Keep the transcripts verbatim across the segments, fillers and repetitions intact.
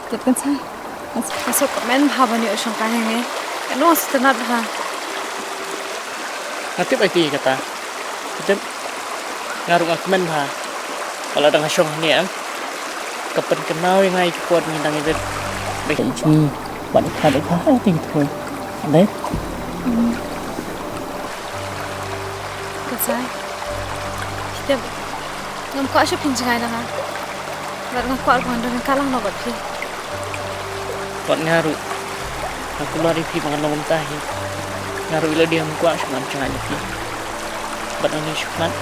Tip kan sai. Mas masuk ka men bha ban ïoh shong ka henge. Ano setenat bha. Nga tip ai ti kata. Tip. Nga ruh nga kmen bha. Wala dang shong hangne am. Ka pynkynnau ïa nga ïa ki por ngi dang ïa rit. Dei jingbat ka dei ka ha ti thoi. Dei. Kan sai. Tip. Ngam kwah shuh phin jngai na nga. Bad nga kwah ruh ban don ryngkat lang noh bad phi. Bad nga ruh. Nga kular ïa phi ba ngan long kumta hi. Nga ruh ïa lade ngam kwah shuh ban jngai na phi. Bad nga ïohi shuh khmat.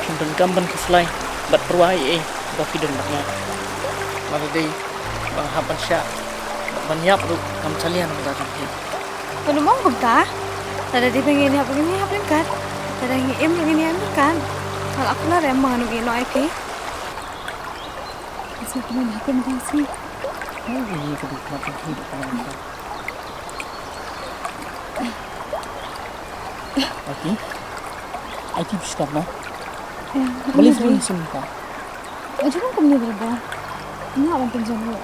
Phin donkam ban khuslai bad pyrwa ei ei ba phi don bad nga. Lada dei ba nga hap ban shah bad ban ïap ruh ngam jia liang na ka bynta jong phi. Ba nym ong kumta. Lada dei ba ngin ïap ruh ngin ïap ryngkat. Lada ngin im ruh ngin im ryngkat. Nga la kular em ba ngan ym ïeh noh ïa phi. Sa kumne ha kum dang si. Ai, ai, ka dei ka dei ka dei ka dei. Aiti. Aiti, phi stop na. Boleh sini sini ka. Ajo kan kumne berba. Nga wan pynjan ruh.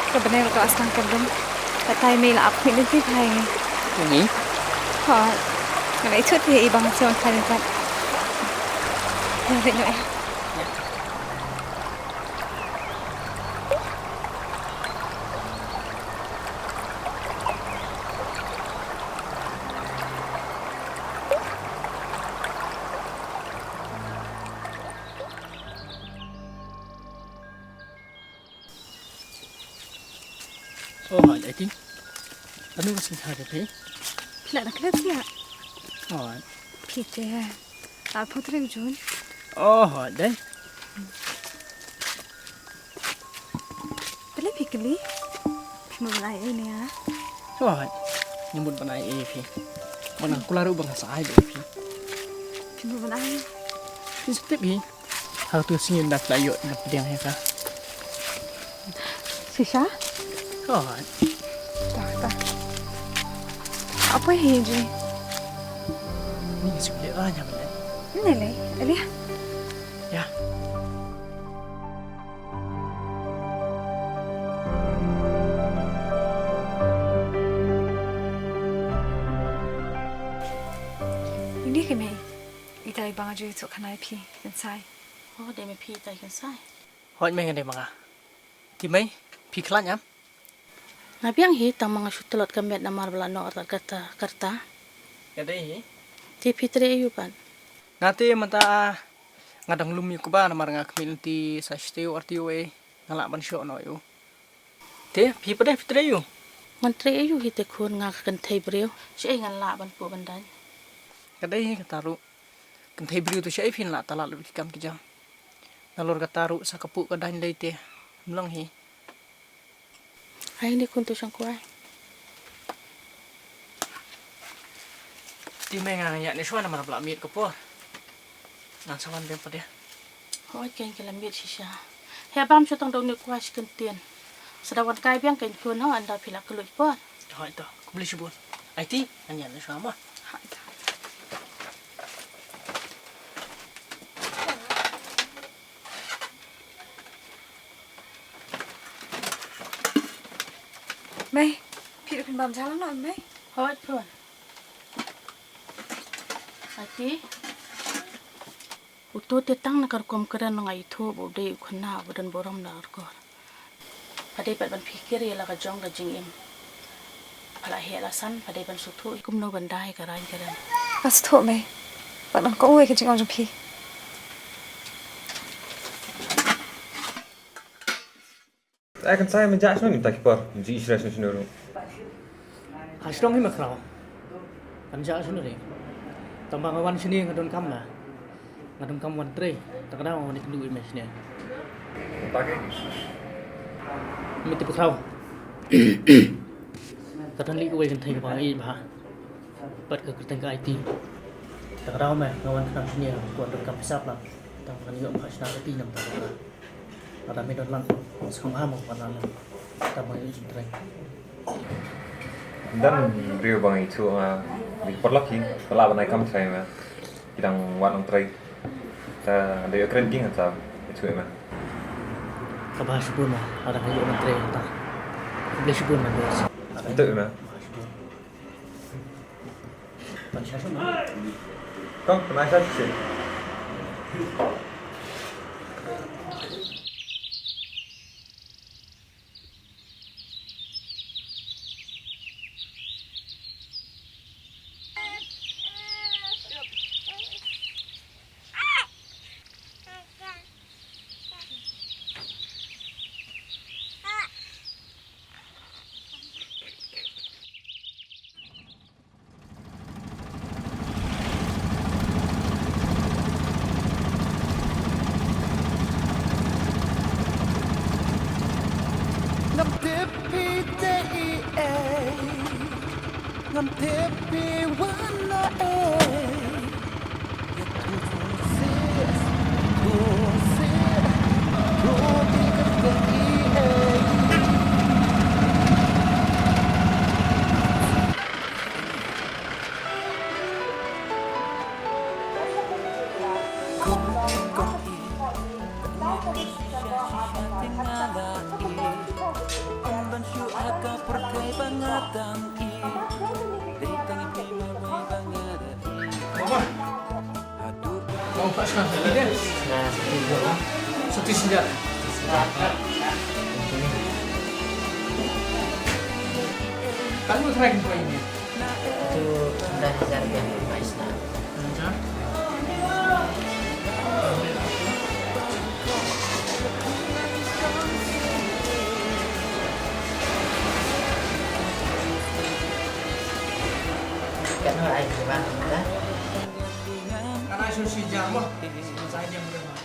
Ka bneng ruh ka sdang kordom. Katai mei la ap khmih lynti phai ngi. Ngi? Hooid. Nga la ithuh te i bang shuwa phai lynti. Ïa rit noh ïa. Oh, hooid, Aiti. Anu ka sngewthuh ka phi? Phi la da klet ïa. Hooid. Phi te. Ar phew tarik Jun. Oh, hooid, dei. Te lei phi kylli. Phi mut ban ai ei ne ïa nga? Hooid. Nga mut ban ai ei ïa phi. Ba nga kular ruh ba nga sa ai ei ïa phi. Phi mut ban ai ei? Phin sa tip hi. Ha tu sngi nda la ïoh na pdiang ïa ka. Shisha? Oh. Ta ta. Apa hi ji? Ni shu le ra nya mane. Ni le, Elia. Ya. Ini kene. Itai bang ajo itu kanai phi kan sai. Oh, dei me phi itai kan sai. Hooid me, nga dei ma nga. Te mei, phi khlaiñ em? Nga biang hi, tang ma nga shu tlot ka met namar ba la noh artat ka rta, ka rta. Nga dei hi. Te phi trei aiu pat? Nga te mynta nga dang lum ïa u kba namar nga khmih lynti sa shi taïew ar taïew ei. Nga lah ban shoh noh ïa u. Te phi pat de phi trei aiu? Ngan trei aiu hi te khun, nga ka kynthei briew. Shaei ngan lah ban puh ban daiñ? Ka dei hi kata ruh. Kynthei briew te shaei phin lah talat lut ki kam ki jam. Nalor kata ruh sa ka puh ka daiñ lei te ym long hi. Ai ni khun, to shong kwai. Te me, nga ngan ïaid ne shuwa namar ba la miet ka por. Ngan sa wan biang pat de. Hooid, kein ki la miet shisha. Heh bam shu tang da une u kwai shi kyntien. Sa da wan kai biang kein khun, ho, ynda phi la kylluid por. Hooid to, khublei shibun. Aiti, ngan ïaid ne shuwa mo. Hooid to. Mei, phi ruh phin bam ja lang noh mei. Hooid khun. Aiti. Uto te tang na ka rukom kren nga ithuh ba u dei u khynnah uba don burom na ka rkor. Pha dei pat ban pyrkhat ïa la ka jong ka jingim. Pha la heh la san, pha dei ban sngewthuh kumno ban da ïa ka raiñ ka rem. Nga sngewthuh mei. Bad nga kohnguh ïa ka jingong jong phi. Ai kan sai, me jah shano mynta ki por, me ji shreh shano shano ruh. Ha shnong hi me khraw. Kan jah shano ruh. Tang ba nga wan shane nga donkam na. Nga donkam wan trei. Ta ka daw nga wan ïakynduh ïa me shane. Mynta ki? Me tip khraw. Ka dang leit kawei kynthei kaba nga ïeit bha. Bad ka kyrteng ka Aiti. Ta ka daw me nga wan khnang shane, nga wan donkam pisa palat. Tang ba ngan ïoh phah shna ka ti namar ka. Lada me don lang, sngewbha mo pat lang. Tang ba ngi jingtrei. Don briew ba ngi ithuh, ah, ki paralok hi, ba lah ban ai kam trei me. Ki dang wad nongtrei. Ta da ïoh kren king sa ïathuh ma. Kaba shibun ma, ada ka ïoh ma trei ta. Khublei shibun ma bos. Ïathuh ma. Kong, kena satu sih. Ngam tip phi te i ei, ngam tip phi wan na ei. Kan lu try kan point ni. Tu dah hajar dia, Pak Isna. Hajar? Kan lu ai ke bang, dah? Kan ai sushi jam, wah. Saya jam dia, bang.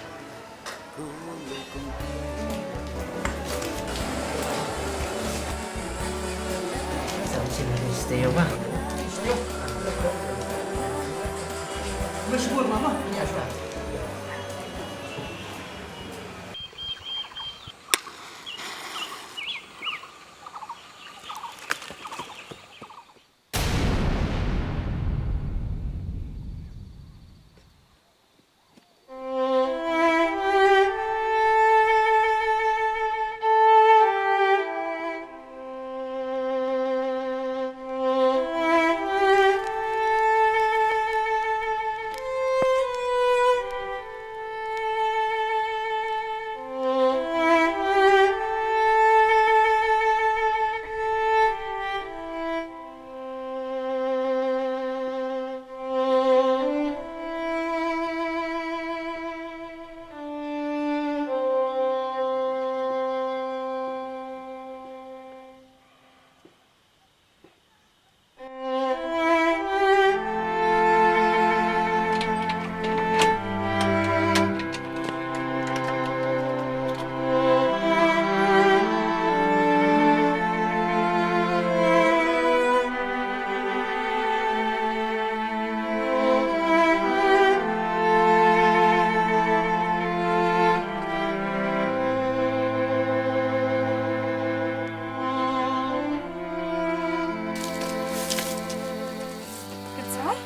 Kynsan?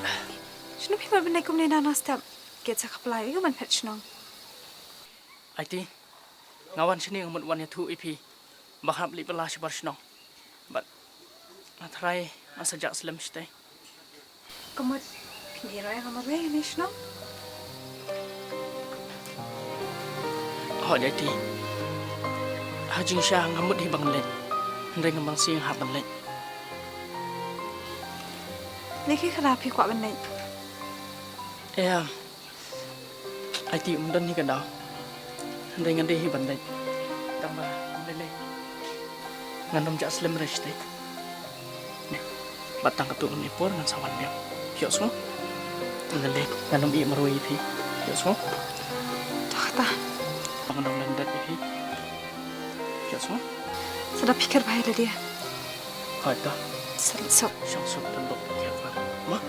Shano phi mut ban leit kumne na step? Kynsan, khublei ïa ka ban phet shnong. Aiti, nga wan shane nga mut wan ïathuh ïa phi ba nga hap leit bylla shabar shnong. Bad nga tharai ngan sa jah slem shatei. Ka mut phin ïehnoh ïa nga marwei ne shnong? Hooid Aiti. Ha jingshisha nga mut hi ban leit. Hynrei nga mut shisha nga hap ban leit. Lei ki khlem phi kwah ban leit? Em. Aiti, um don hi ka daw. Hynrei ngan dei hi ban leit. Tang ba ym lei lei ngan ym jah slem re shatei. Bad tang katto katne por ngan sa wan biang. Phi ïohsngew? Ym lei lei ngan ym ïeh marwei ïa phi. Phi ïohsngew? To kata. Ba ngan ym lyndet ïa phi. Phi ïohsngew? Sa da pyrkhat bha ïa lade. Hooid to. Sa leit suk. Shong suk, don bok pyrkhat bha. Ma?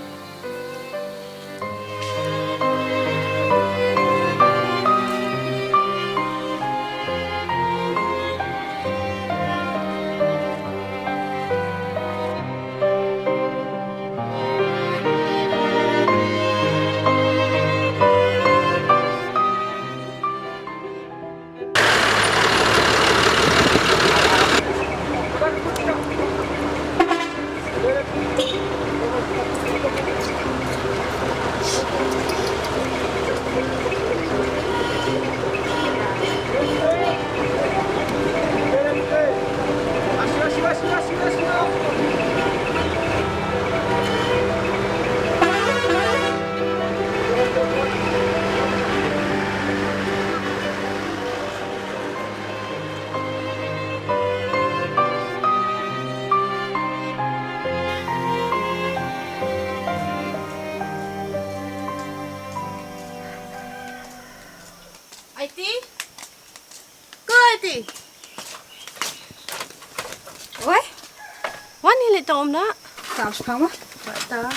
Tang um na. Tang shipang ma. Ta.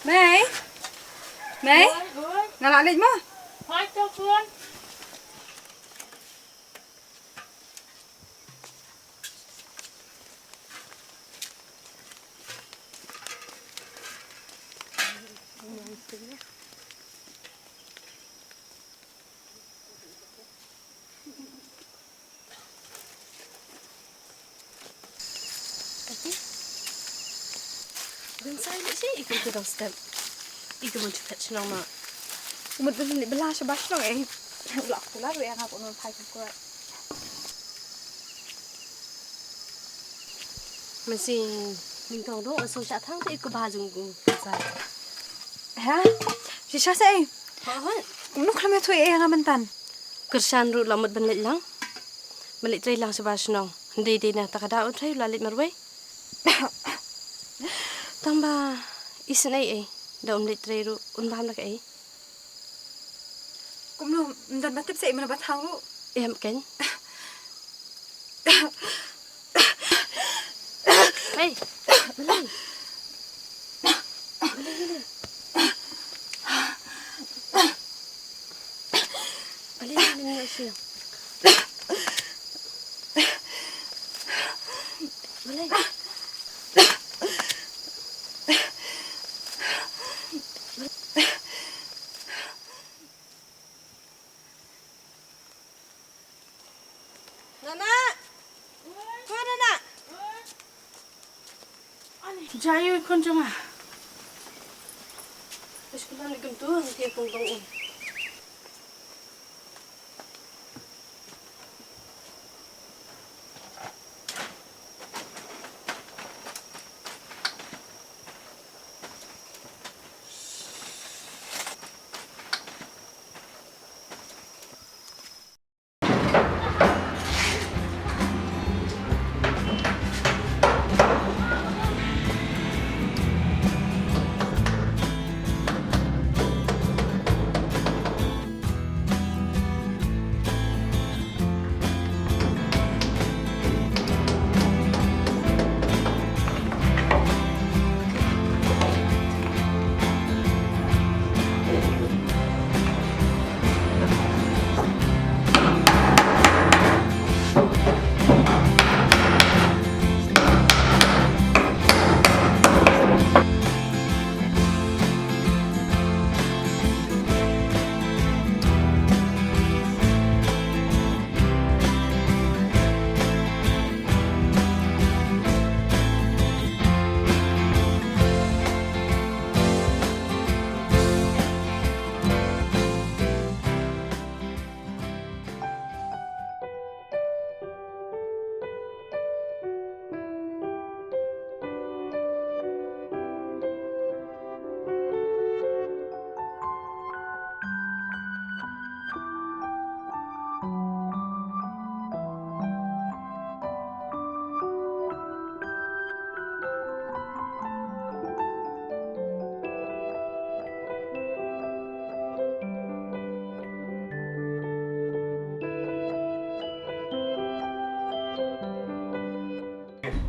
Mei. Mei. Oi, oi. Nga la leit mo. Hoi to pun. Kati? Ban sai leh shi i kum tu dong step. I kum tu pet shnong ma. Mut ban leh bela sha ba shnong eh. Lak tu la ruh ïa nga pun phai kum kuat. Masi ning tong dong asu sha thang tu i kum ba jung kum sai. Ha? Shisha sa eh. Ha ha. Kum nuk khlem ïathuh ïa nga myntan. Kyrshan ruh la mut ban leit lang. Ban leit trei lang sha ba shnong. Dei dei na ta ka da u trei la leit marwei. Tang ba isnei ei da um leit trei ruh un bam da kaei. Kumno ym don ba tip sa ei mano ba thang ruh. Em ken. Hei, balei? Balei, balei? Balei, balei, balei, balei? Balei? Nana! Ko Nana! Jai ïa i khun jong nga. Ish, kumno ngam tip kumno.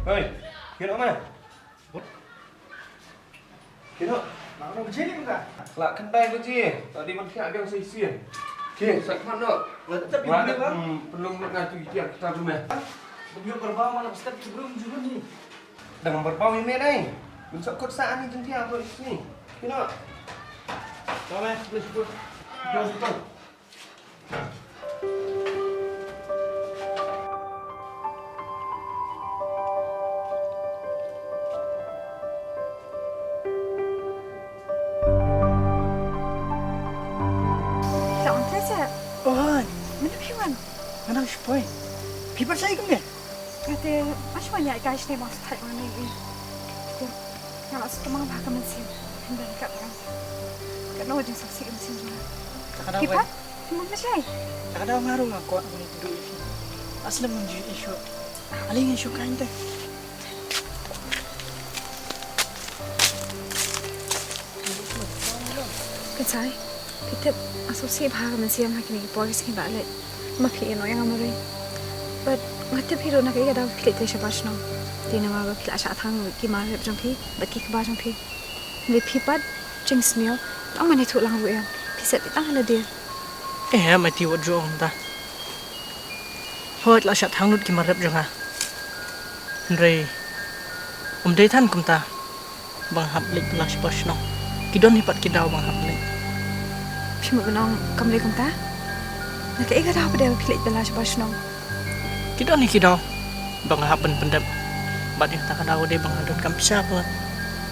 Hei, kino ma? Kino? Lah khyndai baje. Tadi man khia biang sa shisien. Ki, sa khmat noh. Lah, tapi bila bang? Hmm, pynlong noh nga tu ïa kita tu meh. Tapi berbau mana besar ki belum juga ni. Dang berbau ïa me dei. Bun sa kut sa ani jyntia tu sini. Kino? Tama, boleh sebut. Jom betul. Sa wan te sa. Oi, mano phi wan? Nga nang shu poi. Phi pat sa ïa kumne? Kate, ash ma nya kai shne ma sthai ma ne i. Kate, nga la sthai ma bha ka mynsiem. Hynda ka ran. Ka no jing sa si ka mynsiem jong. Ka da Phi wai. Pat? Phi mut na shai? Ka da nga ru nga ko ni tu i. Aslam mun ji i shu. Ali ngi shu kai te. Kachai, phi tip, nga sngewsih bha ka mynsiem ha kine ki por ki sngi ba leit. Ma phi ïeh noh ïa nga marwei. But nga tip hi ruh na kaei ka daw phi leit trei shabar shnong. Te namar ba phi la shah thang ki mar rep jong phi bad ki kba jong phi. Hynrei phi pat jingsniew, tang ban ïathuh lang ruh ïa phi set phi tang ha lade. Eh, ma ti wat jong ta. Hooid la shah thang lut ki mar rep jong nga. Hynrei um dei than kumta. Ba nga hap leit bylla shabar shnong. Ki don hi pat ki daw ba nga hap leit. Phi mut ban ong kam dei kumta? Na kaei ka daw pat de ba phi leit bylla shabar shnong? Ki don hi ki daw ba nga hap ban pyndep. Bad ïa kata ka daw dei ba nga donkam pisa pat.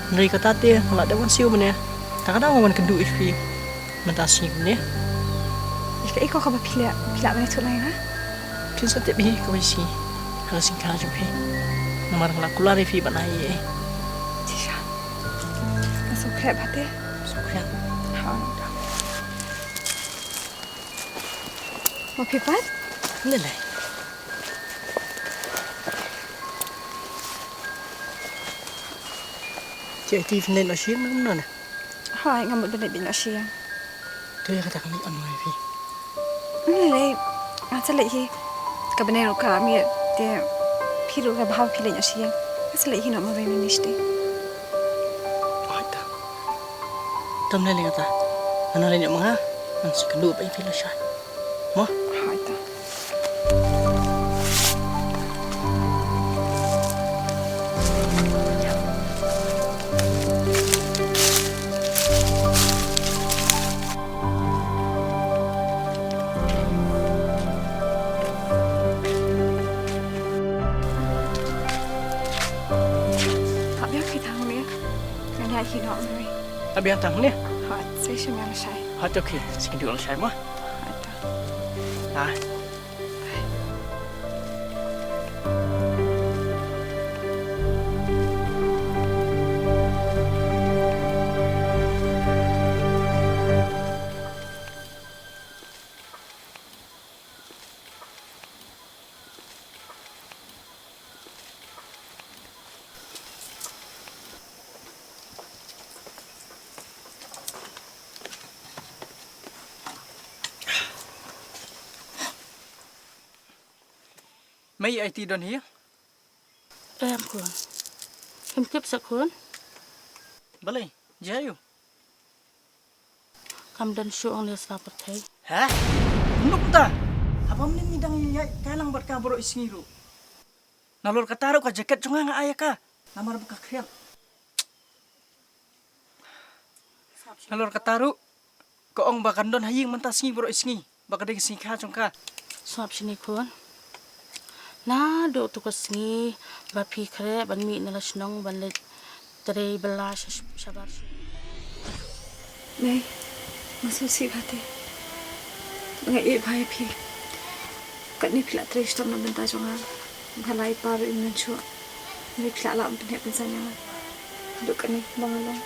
Hynrei kata te nga la dep wan siew mynne. Kata ka daw nga wan kynduh ïa phi. Mynta sngi kumne. Ïa kaei ko kaba phi leh, phi lah ban ïathuh lang ïa nga? Phin sa tip hi kawei sngi ha ka jingkha jong phi. Namar nga la kular ïa phi ban ai ei ei. Shisha. Nga sngewkhleh bha te. Sngewkhleh. Ha. Ma phi pat? Lei lei. Te ai ti phin leit noh sha ïing ne kumno ne? Hooid, nga mut ban leit beit noh sha ïing. To ïa kata ka leit on mai phi. Lei lei, nga sa leit hi. Ka bneng ruh ka la miet, te phi ruh ka bha phi leit noh sha ïing. Nga sa leit hi noh marwei mynne shatei. Hooid ta. Tam lei lei kata. Ngan leit noh ma nga. Ngan sa kynduh bad phi lashai. Mo? Hooid ta. Hap ïa phi tang ne. Ngan ïa hi noh marwei. Hap ïa tang ne. Hooid, sa shu ïa lashai. Hooid, okay. Sa kynduh lashai mo. Hooid ta. Ah. Mei, ai ti don hi? Em khun. Phim tip sa khun. Balei? Jia yu. Kam don shuh ong ne sla pyrthei. Ha? Nuk ta. Haba mynnin ngi dang ïa kai lang bad ka baroh i sngi ruh. Nalor kata ruh ka jaket jong nga nga ai ïa ka. Namar ba ka khriat. Nalor kata ruh ka ong ba kan don ha ïing mynta sngi baroh i sngi. Ba ka dei ka sngi kha jong ka. Sngap shini khun. Naduh tu ka sngi ba phi khreh ban mih na la shnong ban leit trei bylla sha, shabar shnong. Mei, nga sngewsih bha te. Nga ïeit bha ïa phi. Katne phi la trei shitom na bynta jong nga. Nga lai par ruh im mynshuwa. Hynrei phi la lah ban pynheh pynsan ïa nga. Haduh katne ba nga long.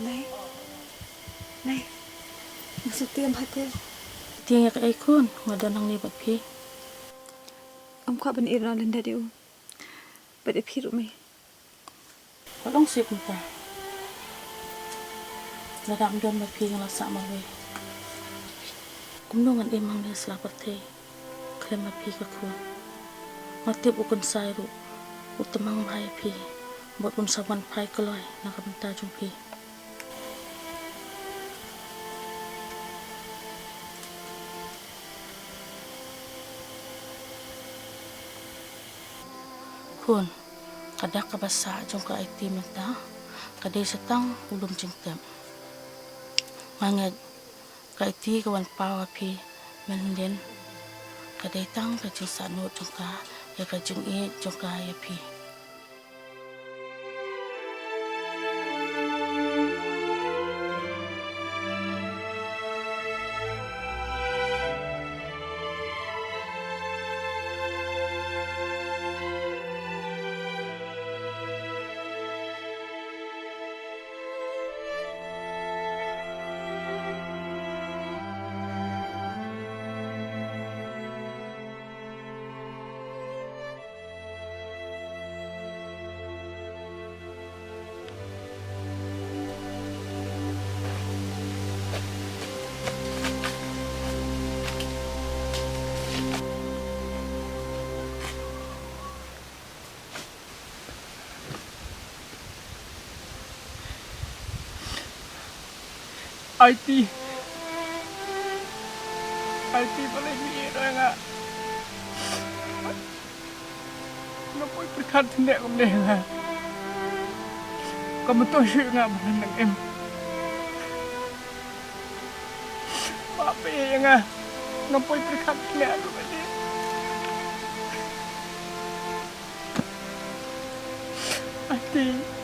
Mei. Mei. Nga sngewthuh bha te. Tieng ïa kaei khun, nga don hangne bad phi. Ngam kwah ban ïeh na lyndet ïa u. Bad ïa phi ruh mei. Wat ong shuh kumta. Lada ym don ma phi nga la sah marwei. Kumno ngan im hangne sla pyrthei khlem ma phi ka khun. Nga tip u Kynsai ruh u tymmen bha ïa phi bad un sa wan phai kloi na ka bynta jong phi. Khun, ka dak kaba sah jong ka Aiti mynta ka dei sa tang u lum jingtep. Nga ngeit ka Aiti ka wan paw ha phi mynhynnin ka dei tang ka jingsahnud jong ka ïa ka jingïeit jong ka ïa phi. Aiti. Aiti, balei me ïeh noh ïa nga? Ngam poi pyrkhat thymmai kumne nga. Ka myntoi shuh nga ba ngan nang im. Ba phi ïeh ïa nga. Ngam poi pyrkhat thymmai kumne. Aiti.